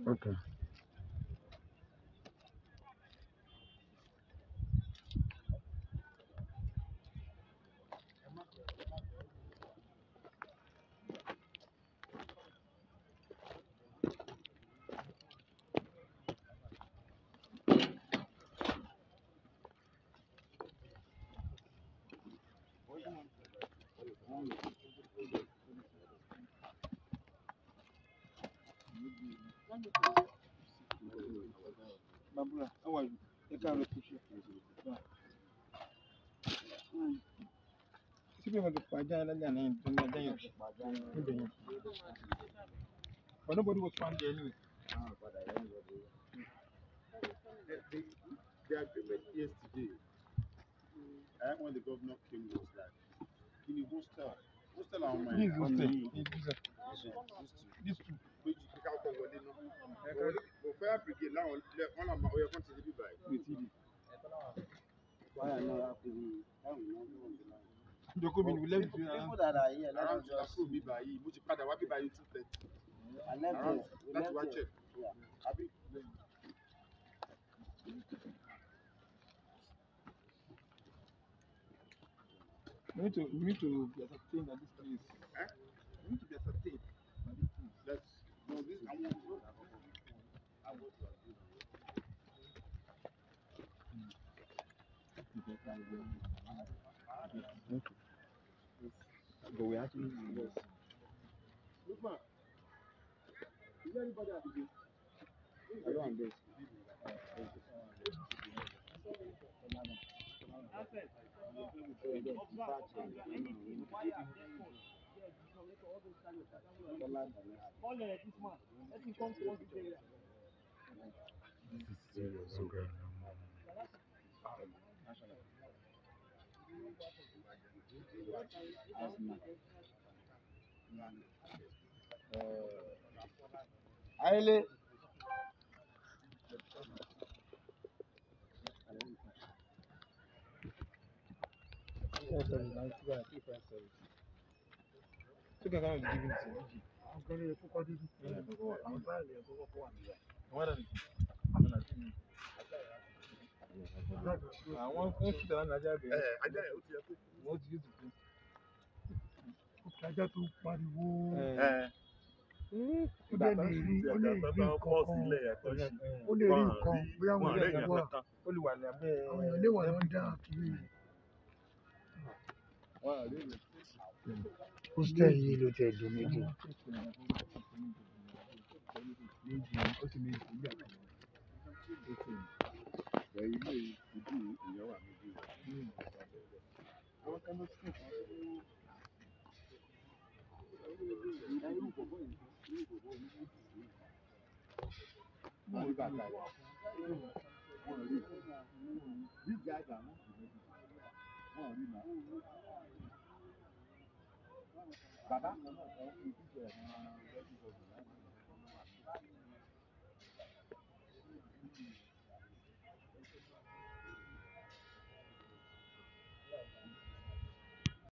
Okay. Babura, how are you? You can't push it. But nobody was found there anyway. The agreement yesterday, when the governor came, was like, in the hostel, hostel on my This two. Fire brigade now, one of my own be by. People that are here, let us just be by which by 2:30. I left here. We left here. Yeah. We need to be ascertained at this place. Eh? We need to be ascertained at this place. That's no this I want to agree. Okay. But we actually yes. Look man, is there anybody at the gate? I don't want this. This is serious. Okay. Aile. Ajá tó pariwo ó dẹ̀ lè rí ó lè rí nǹkan kan ó lè rí nǹkan bóyá àwọn èèyàn wà àwọn èèyàn lè wà lọ́ndà kiri. Hostel yìí ló tẹ̀ dùn mí jù.